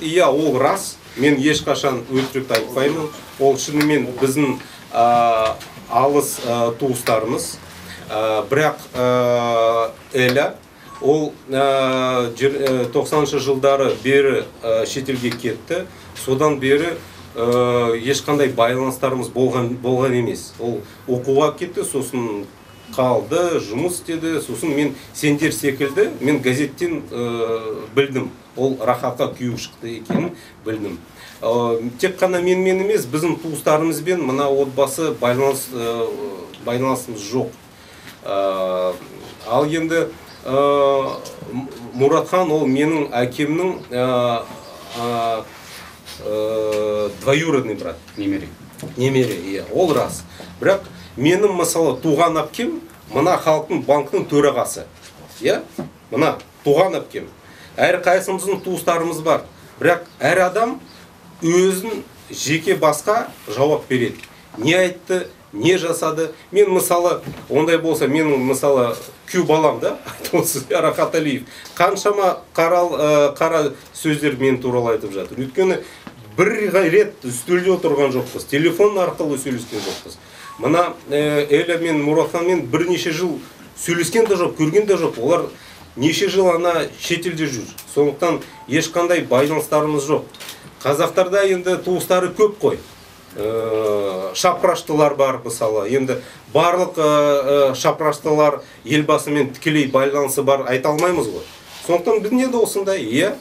Иә, ол рас, мен ешқашан өтірік айтпаймын. Ол шынымен біздің алыс туыстарымыз. Бірақ Эля ол 90-шы жылдары бері шетелге кетті. Содан бері ешқандай байланыстарымыз болған емес. Ол оқуға кетті, сосын қалды, жұмыс істеді. Сосын мен сендер секілді, мен газеттен білдім, ол Рахатқа күйеу шықты екенін білдім. Тек қана менімен емес, біздің туыстарымызбен мына отбасы байланысымыз жоқ. Ал енді Мұратхан ол менің әкемнің двоюродный брат. Немере. Немере, иә, ол рас. Бірақ менің, мысалы, туған әпкем мына халықтың банкінің төрағасы. Иә? Мына туған әпкем. Әрқайсымыздың туыстарымыз бар. Бірақ әр адам өзін жеке басқа жауап береді. Не айтты, не жасады. Мен, мысалы, ондай болса, менің, мысалы, күйеу балам да, осы Рахат Алиев, қаншама қара сөздер мен туралы айтып жатыр. Өйткені бір рет үстелде отырған жоқпыз, телефон арқылы сөйлескен жоқпыз. Мына Эля мен Мұратханмен бірнеше жыл сөйлескен де жоқ, көрген де жоқ. Олар неше жыл ана шетелде жүр. Сондықтан ешқандай байланыстарымыз жоқ. Қазақтарда енді туыстары көп қой. Шапраштылар бар, мысалы. Енді барлық шапраштылар елбасымен тікелей байланысы бар айта алмаймыз ғой. Сондықтан бізде де осындай, иә.